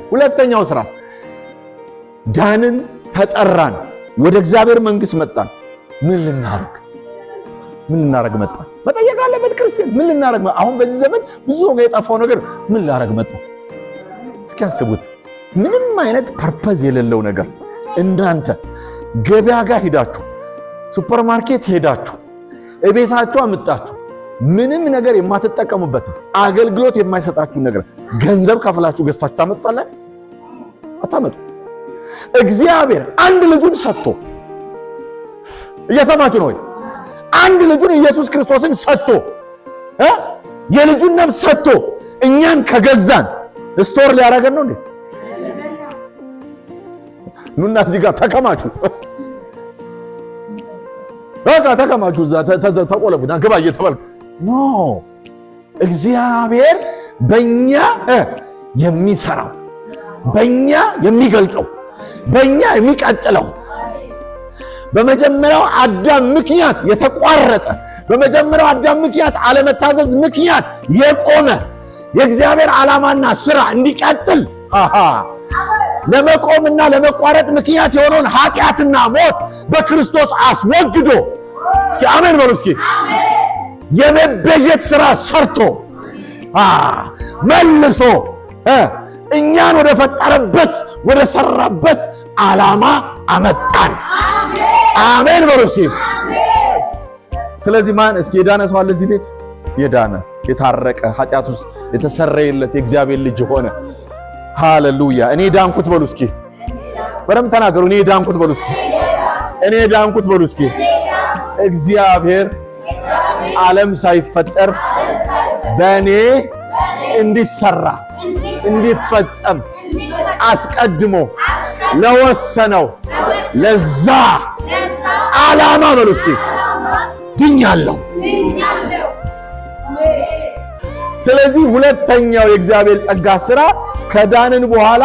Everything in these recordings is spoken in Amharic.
ሁለተኛው ስራስ ዳንን፣ ተጠራን፣ ወደ እግዚአብሔር መንግስት መጣን። ምን ልናረግ ምን ልናረግ መጣን? መጠየቅ አለበት ክርስቲያን። ምን ልናረግ? አሁን በዚህ ዘመን ብዙ ሰው ጋር የጠፋው ነገር ምን ላረግ መጣሁ? እስኪ አስቡት። ምንም አይነት purpose የሌለው ነገር። እናንተ ገበያ ጋር ሄዳችሁ፣ ሱፐርማርኬት ሄዳችሁ፣ እቤታችሁ አምጣችሁ ምንም ነገር የማትጠቀሙበትን፣ አገልግሎት የማይሰጣችሁን ነገር ገንዘብ ከፍላችሁ ገዝታችሁ ታመጣላችሁ? አታመጡ። እግዚአብሔር አንድ ልጁን ሰጥቶ፣ እየሰማችሁ ነው ወይ? አንድ ልጁን ኢየሱስ ክርስቶስን ሰጥቶ፣ የልጁን ነፍስ ሰጥቶ እኛን ከገዛን store ሊያደርገን ነው እንዴ? ኑና እዚህ ጋር ተከማቹ፣ በቃ ተከማቹ፣ እዛ ተቆለፉ፣ ና ግባ እየተባልክ no። እግዚአብሔር በእኛ የሚሰራው፣ በእኛ የሚገልጠው፣ በእኛ የሚቀጥለው፣ በመጀመሪያው አዳም ምክንያት የተቋረጠ፣ በመጀመሪያው አዳም ምክንያት አለመታዘዝ ምክንያት የቆመ የእግዚአብሔር ዓላማና ስራ እንዲቀጥል፣ ለመቆምና ለመቋረጥ ምክንያት የሆነውን ኃጢአትና ሞት በክርስቶስ አስወግዶ፣ እስኪ አሜን በሉ እስኪ፣ የመቤዠት ስራ ሰርቶ መልሶ እኛን ወደ ፈጠረበት፣ ወደ ሰራበት ዓላማ አመጣን። አሜን በሉ እስኪ። ስለዚህ ማን እስኪ የዳነ ሰው አለ እዚህ ቤት? የዳነ፣ የታረቀ፣ ኃጢአቱ ውስጥ የተሰረየለት፣ የእግዚአብሔር ልጅ የሆነ፣ ሃሌሉያ። እኔ ዳንኩት በሉ እስኪ። በደምብ ተናገሩ። እኔ ዳንኩት በሉ እስኪ። እኔ ዳንኩት በሉ እስኪ። እግዚአብሔር ዓለም ሳይፈጠር በእኔ እንዲሰራ፣ እንዲፈጸም አስቀድሞ ለወሰነው ለዛ ዓላማ በሉ እስኪ ድኛለሁ። ስለዚህ ሁለተኛው የእግዚአብሔር ጸጋ ስራ ከዳንን በኋላ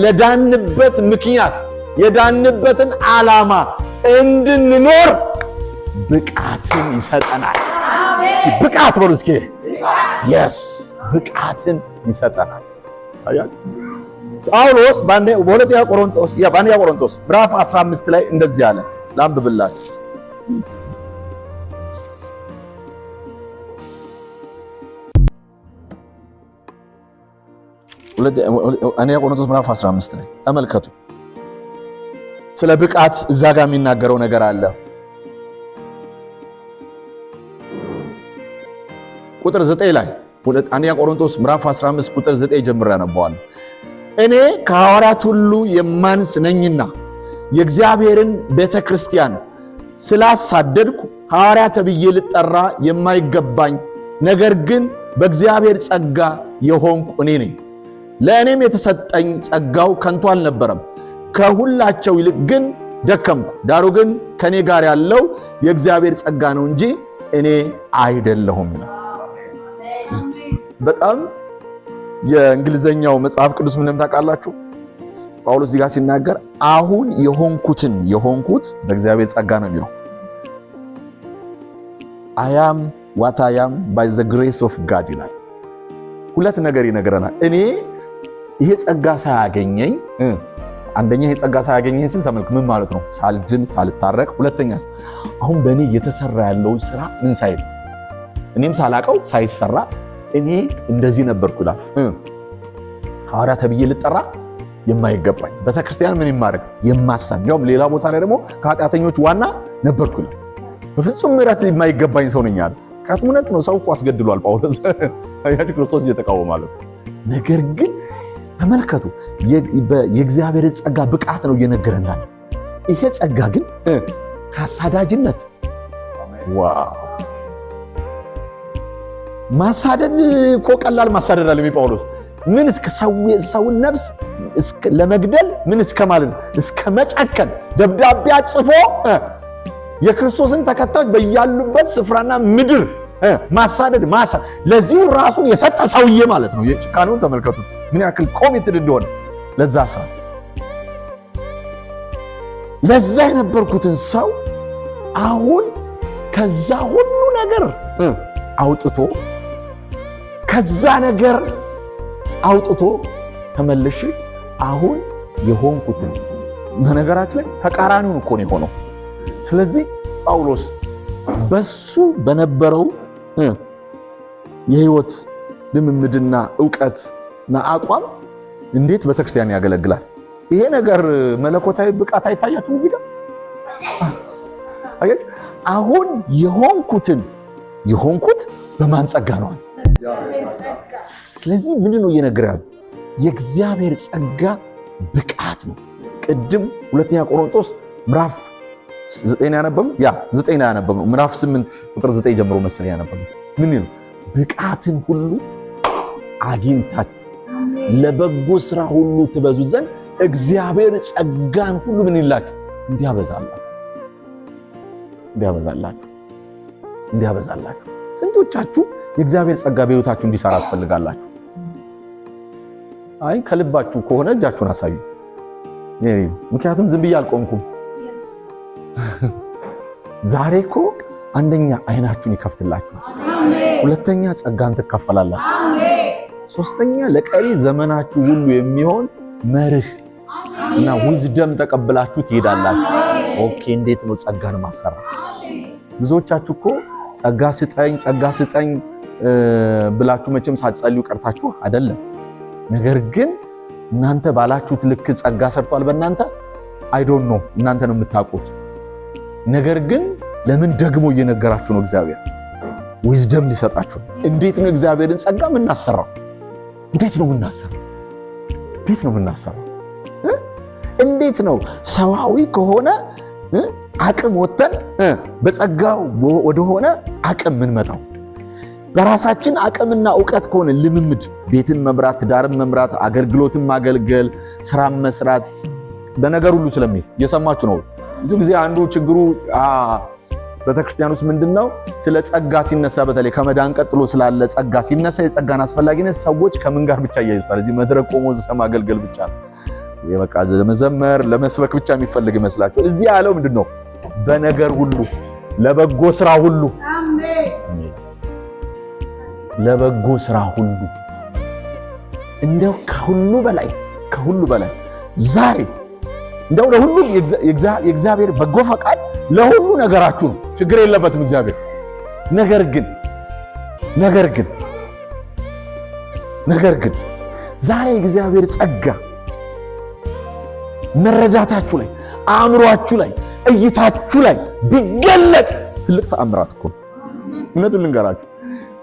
ለዳንበት ምክንያት የዳንበትን ዓላማ እንድንኖር ብቃትን ይሰጠናል። እስኪ ብቃት በሉ እስኪ። Yes፣ ብቃትን ይሰጠናል። አያችሁ፣ ጳውሎስ በሁለተኛ ቆሮንቶስ፣ በአንደኛ ቆሮንቶስ ምዕራፍ 15 ላይ እንደዚህ አለ። ላንብብላችሁ። አንደኛ ቆሮንቶስ ምዕራፍ 15 ላይ ተመልከቱ። ስለ ብቃት እዛ ጋር የሚናገረው ነገር አለ። ቁጥር 9 ላይ፣ አንደኛ ቆሮንቶስ ምዕራፍ 15 ቁጥር 9 ጀምሬ አነበዋለሁ። እኔ ከሐዋርያት ሁሉ የማንስ ነኝና የእግዚአብሔርን ቤተ ክርስቲያን ስላሳደድኩ ሐዋርያ ተብዬ ልጠራ የማይገባኝ፣ ነገር ግን በእግዚአብሔር ጸጋ የሆንኩ እኔ ነኝ። ለእኔም የተሰጠኝ ጸጋው ከንቱ አልነበረም። ከሁላቸው ይልቅ ግን ደከምኩ። ዳሩ ግን ከኔ ጋር ያለው የእግዚአብሔር ጸጋ ነው እንጂ እኔ አይደለሁም። በጣም የእንግሊዘኛው መጽሐፍ ቅዱስ ምንም ታውቃላችሁ? ጳውሎስ እዚህ ጋር ሲናገር አሁን የሆንኩትን የሆንኩት በእግዚአብሔር ጸጋ ነው የሚለው። "I am what I am by the grace of God" ይላል። ሁለት ነገር ይነግረናል። እኔ ይሄ ጸጋ ሳያገኘኝ፣ አንደኛ ይሄ ጸጋ ሳያገኘኝ ስል ተመልክ ምን ማለት ነው? ሳልድን፣ ሳልታረቅ። ሁለተኛ አሁን በእኔ እየተሰራ ያለው ስራ ምን ሳይል፣ እኔም ሳላቀው ሳይሰራ እኔ እንደዚህ ነበርኩ ይላል። ሐዋርያ ተብዬ ልጠራ የማይገባኝ፣ ቤተክርስቲያን ምን የማደርግ፣ የማሳድድ፣ እንዲያውም ሌላ ቦታ ላይ ደግሞ ከኃጢአተኞች ዋና ነበርኩ ይላል። በፍጹም ምሕረት የማይገባኝ ሰው ነኝ አለ። ምክንያቱም እውነት ነው፣ ሰው እኮ አስገድሏል ጳውሎስ። አያችሁ፣ ክርስቶስ እየተቃወማለ። ነገር ግን ተመልከቱ፣ የእግዚአብሔር ጸጋ ብቃት ነው እየነገረን ያለ። ይሄ ጸጋ ግን ከአሳዳጅነት፣ wow፣ ማሳደድ እኮ ቀላል ማሳደድ አለ ጳውሎስ፣ ምን እስከ ሰውን ነፍስ ለመግደል ምን እስከ ማለት፣ እስከ መጨከን፣ ደብዳቤ ጽፎ የክርስቶስን ተከታዮች በያሉበት ስፍራና ምድር ማሳደድ ለዚሁ ራሱን የሰጠ ሰውዬ ማለት ነው። የጭካኔውን ተመልከቱት፣ ምን ያክል committed እንደሆነ ለዛ ስራ። ለዛ የነበርኩትን ሰው አሁን ከዛ ሁሉ ነገር አውጥቶ፣ ከዛ ነገር አውጥቶ ተመልሼ አሁን የሆንኩትን፣ በነገራችን ላይ ተቃራኒውን እኮ ነው የሆነው። ስለዚህ ጳውሎስ በሱ በነበረው የህይወት ልምምድና እውቀትና አቋም እንዴት ቤተክርስቲያን ያገለግላል? ይሄ ነገር መለኮታዊ ብቃት አይታያችሁም? እዚህ ጋር አያችሁ። አሁን የሆንኩትን የሆንኩት በማን ጸጋ ነው? ስለዚህ ምንድን ነው እየነገረ ያለው? የእግዚአብሔር ጸጋ ብቃት ነው። ቅድም ሁለተኛ ቆሮንቶስ ምዕራፍ 9 ያነበብነው፣ ያ 9 ያነበብነው፣ ምዕራፍ 8 ቁጥር 9 ጀምሮ መሰለኝ ያነበብነው ምን ነው? ብቃትን ሁሉ አግኝታችሁ ለበጎ ስራ ሁሉ ትበዙ ዘንድ እግዚአብሔር ጸጋን ሁሉ ምን ይላችሁ? እንዲያበዛላችሁ፣ እንዲያበዛላችሁ፣ እንዲያበዛላችሁ። ስንቶቻችሁ የእግዚአብሔር ጸጋ በሕይወታችሁ እንዲሰራ ትፈልጋላችሁ? አይ ከልባችሁ ከሆነ እጃችሁን አሳዩ። ምክንያቱም ዝም ብዬ አልቆምኩም። ዛሬ እኮ አንደኛ አይናችሁን ይከፍትላችኋል፣ ሁለተኛ ጸጋን ትካፈላላችሁ፣ ሶስተኛ ለቀሪ ዘመናችሁ ሁሉ የሚሆን መርህ እና wisdom ተቀብላችሁ ትሄዳላችሁ። Okay፣ እንዴት ነው ጸጋን ማሰራ? ብዙዎቻችሁ እኮ ጸጋ ስጠኝ፣ ጸጋ ስጠኝ ብላችሁ መቼም ሳትጸልዩ ቀርታችሁ አይደለም። ነገር ግን እናንተ ባላችሁት ልክ ጸጋ ሰርቷል በእናንተ? I don't know፣ እናንተ ነው የምታውቁት። ነገር ግን ለምን ደግሞ እየነገራችሁ ነው? እግዚአብሔር wisdom ሊሰጣችሁ። እንዴት ነው እግዚአብሔርን ጸጋ የምናሰራው? እንዴት ነው የምናሰራው? እንዴት ነው የምናሰራው? እንዴት ነው ሰዋዊ ከሆነ አቅም ወጥተን በጸጋው ወደሆነ አቅም ምንመጣው? በራሳችን አቅምና እውቀት ከሆነ ልምምድ ቤትን መምራት፣ ትዳርን መምራት፣ አገልግሎትን ማገልገል፣ ስራን መስራት በነገር ሁሉ ስለሚል እየሰማችሁ ነው። ብዙ ጊዜ አንዱ ችግሩ ቤተክርስቲያን ውስጥ ምንድነው? ስለ ጸጋ ሲነሳ፣ በተለይ ከመዳን ቀጥሎ ስላለ ጸጋ ሲነሳ፣ የጸጋን አስፈላጊነት ሰዎች ከምን ጋር ብቻ እያይዙታል? እዚህ መድረክ ቆሞ ለማገልገል ብቻ፣ በቃ ለመዘመር ለመስበክ ብቻ የሚፈልግ ይመስላቸዋል። እዚህ ያለው ምንድነው? በነገር ሁሉ ለበጎ ስራ ሁሉ፣ ለበጎ ስራ ሁሉ። እንደው ከሁሉ በላይ፣ ከሁሉ በላይ ዛሬ እንደው ለሁሉ የእግዚአብሔር በጎ ፈቃድ ለሁሉ ነገራችሁ ነው። ችግር የለበትም እግዚአብሔር። ነገር ግን ዛሬ የእግዚአብሔር ጸጋ መረዳታችሁ ላይ፣ አእምሯችሁ ላይ፣ እይታችሁ ላይ ቢገለጥ ትልቅ ተአምራት እኮ ነው። እውነቱን ልንገራችሁ፣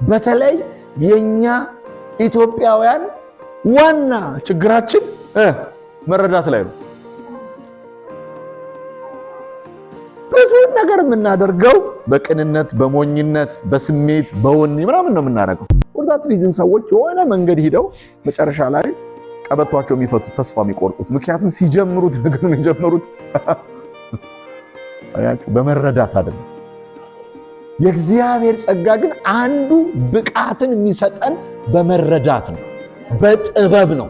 በተለይ የኛ ኢትዮጵያውያን ዋና ችግራችን መረዳት ላይ ነው። ብዙ ነገር የምናደርገው በቅንነት፣ በሞኝነት፣ በስሜት፣ በወኔ ምናምን ነው የምናደርገው። For that reason ሰዎች የሆነ መንገድ ሂደው መጨረሻ ላይ ቀበቷቸው የሚፈቱት፣ ተስፋ የሚቆርጡት፣ ምክንያቱም ሲጀምሩት ነገሩን የጀመሩት በመረዳት አይደለም። የእግዚአብሔር ጸጋ ግን አንዱ ብቃትን የሚሰጠን በመረዳት ነው፣ በጥበብ ነው።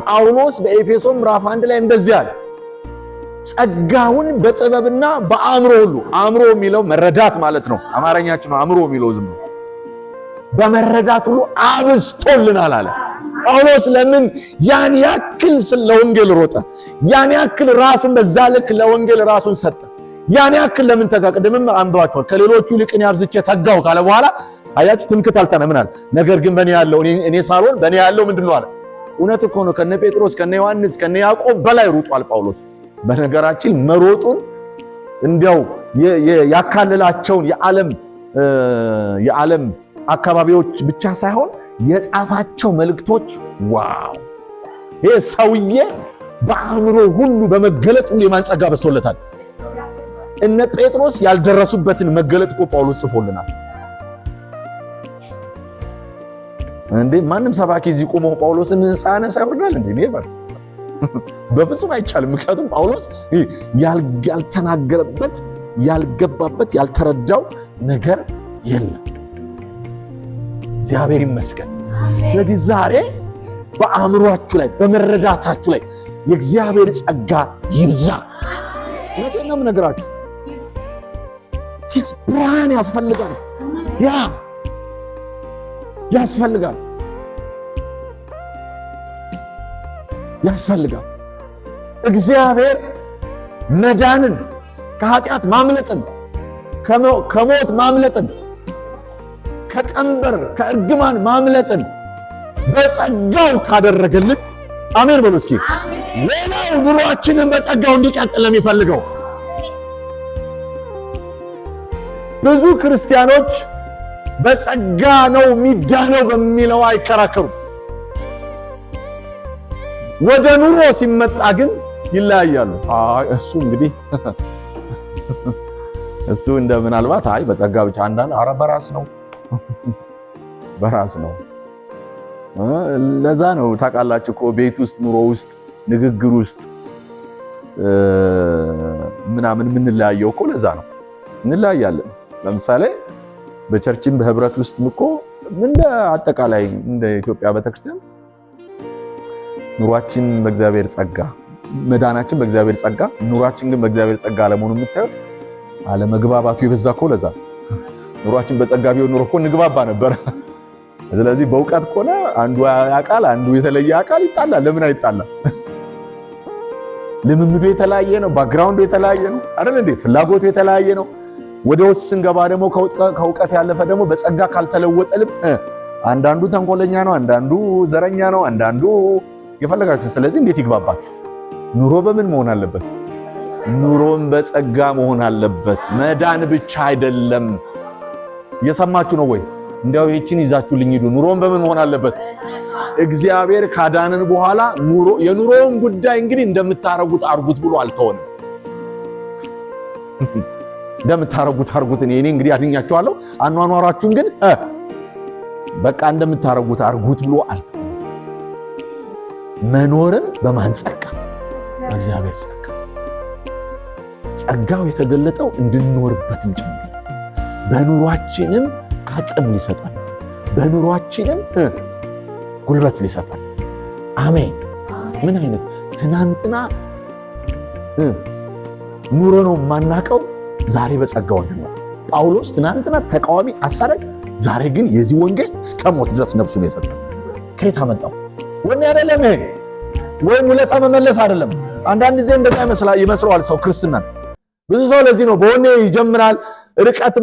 ጳውሎስ በኤፌሶን ምዕራፍ 1 ላይ እንደዚህ አለ፣ ጸጋውን በጥበብና በአእምሮ ሁሉ። አእምሮ የሚለው መረዳት ማለት ነው። አማርኛችን ነው አእምሮ የሚለው፣ ዝም በመረዳት ሁሉ አብዝቶልናል አለ። ጳውሎስ ለምን ያን ያክል ለወንጌል ሮጠ? ያን ያክል ራሱን በዛ ልክ ለወንጌል ራሱን ሰጠ? ያን ያክል ለምን ተጋ? ቅድምም አንብባችኋል። ከሌሎቹ ይልቅ እኔ አብዝቼ ተጋው ካለ በኋላ አያችሁ፣ ትምክት አልተነ ምን አለ? ነገር ግን በእኔ ያለው እኔ ሳልሆን በእኔ ያለው ምንድን ነው አለ። እውነት እኮ ነው። ከነ ጴጥሮስ፣ ከነ ዮሐንስ፣ ከነ ያዕቆብ በላይ ሩጧል ጳውሎስ። በነገራችን መሮጡን እንዲያው ያካልላቸውን የዓለም አካባቢዎች ብቻ ሳይሆን የጻፋቸው መልእክቶች wow! ይህ ሰውዬ በአእምሮ ሁሉ በመገለጥ ሁሉ የማን ጸጋ በዝቶለታል። እነ ጴጥሮስ ያልደረሱበትን መገለጥ እኮ ጳውሎስ ጽፎልናል። እንዴ ማንም ሰባኪ እዚህ ቆሞ ጳውሎስን ሳያነሳ ይወርዳል እንዴ? Never፣ በፍጹም አይቻልም። ምክንያቱም ጳውሎስ ያልተናገረበት፣ ያልገባበት፣ ያልተረዳው ነገር የለም። እግዚአብሔር ይመስገን። ስለዚህ ዛሬ በአእምሯችሁ ላይ፣ በመረዳታችሁ ላይ የእግዚአብሔር ጸጋ ይብዛ። እውነቴን ነው የምነግራችሁ። ብርሃን ያስፈልጋል፣ ያ ያስፈልጋል። ያስፈልጋል። እግዚአብሔር መዳንን፣ ከኃጢአት ማምለጥን፣ ከሞት ማምለጥን፣ ከቀንበር ከእርግማን ማምለጥን በጸጋው ካደረገልን፣ አሜን በሉ እስኪ። ሌላው ኑሯችንን በጸጋው እንዲቀጥል የሚፈልገው። ብዙ ክርስቲያኖች በጸጋ ነው የሚዳነው በሚለው አይከራከሩም። ወደ ኑሮ ሲመጣ ግን ይለያያሉ። አይ እሱ እንግዲህ እሱ እንደ ምናልባት አይ በጸጋ ብቻ፣ አንዳንድ አረ በራስ ነው፣ በራስ ነው። ለዛ ነው ታውቃላችሁ እኮ ቤት ውስጥ፣ ኑሮ ውስጥ፣ ንግግር ውስጥ ምናምን የምንለያየው እኮ ለዛ ነው። እንለያያለን። ለምሳሌ በ church ም በህብረት ውስጥም እኮ እንደ አጠቃላይ እንደ ኢትዮጵያ ቤተክርስቲያን ኑሯችን በእግዚአብሔር ጸጋ፣ መዳናችን በእግዚአብሔር ጸጋ፣ ኑሯችን ግን በእግዚአብሔር ጸጋ አለመሆኑ የምታዩት አለመግባባቱ የበዛ እኮ ለዛ። ኑሯችን በጸጋ ቢሆን ኑሮ እኮ እንግባባ ነበር። ስለዚህ በእውቀት ከሆነ አንዱ ያውቃል፣ አንዱ የተለየ ያውቃል፣ ይጣላል። ለምን አይጣላም? ልምምዱ የተለያየ ነው። Background ኡ የተለያየ ነው አይደል እንዴ? ፍላጎቱ የተለያየ ነው። ወደ ውስጥ ስንገባ ደግሞ ከእውቀት ያለፈ ደግሞ በጸጋ ካልተለወጠ ልብ አንዳንዱ ተንኮለኛ ነው፣ አንዳንዱ ዘረኛ ነው፣ አንዳንዱ የፈለጋችሁ። ስለዚህ እንዴት ይግባባል? ኑሮ በምን መሆን አለበት? ኑሮም በጸጋ መሆን አለበት። መዳን ብቻ አይደለም። እየሰማችሁ ነው ወይ? እንዲያው ይህችን ይዛችሁልኝ ሂዱ። ኑሮም በምን መሆን አለበት? እግዚአብሔር ካዳንን በኋላ ኑሮ የኑሮውን ጉዳይ እንግዲህ እንደምታረጉት አርጉት ብሎ አልተወንም። እንደምታረጉት አርጉት። እኔ እንግዲህ አድኛችኋለሁ፣ አኗኗራችሁን ግን በቃ እንደምታረጉት አርጉት ብሎ አልተወንም። መኖርም በማን ጸጋ? በእግዚአብሔር ጸጋ። ጸጋው የተገለጠው እንድንኖርበትም ጭምር፣ በኑሯችንም አቅም ሊሰጠን፣ በኑሯችንም ጉልበት ሊሰጠን። አሜን። ምን አይነት ትናንትና ኑሮ ነው የማናቀው፣ ዛሬ በጸጋው እንድንኖር። ጳውሎስ ትናንትና ተቃዋሚ፣ አሳዳጅ፣ ዛሬ ግን የዚህ ወንጌል እስከ ሞት ድረስ ነፍሱን የሰጠ። ከየት አመጣው? ወኔ አይደለም ይሄ፣ ወይም ውለታ መመለስ አይደለም። አንዳንድ ጊዜ እንደዛ ይመስለዋል ሰው ክርስትናን። ብዙ ሰው ለዚህ ነው በወኔ ይጀምራል፣ ርቀት።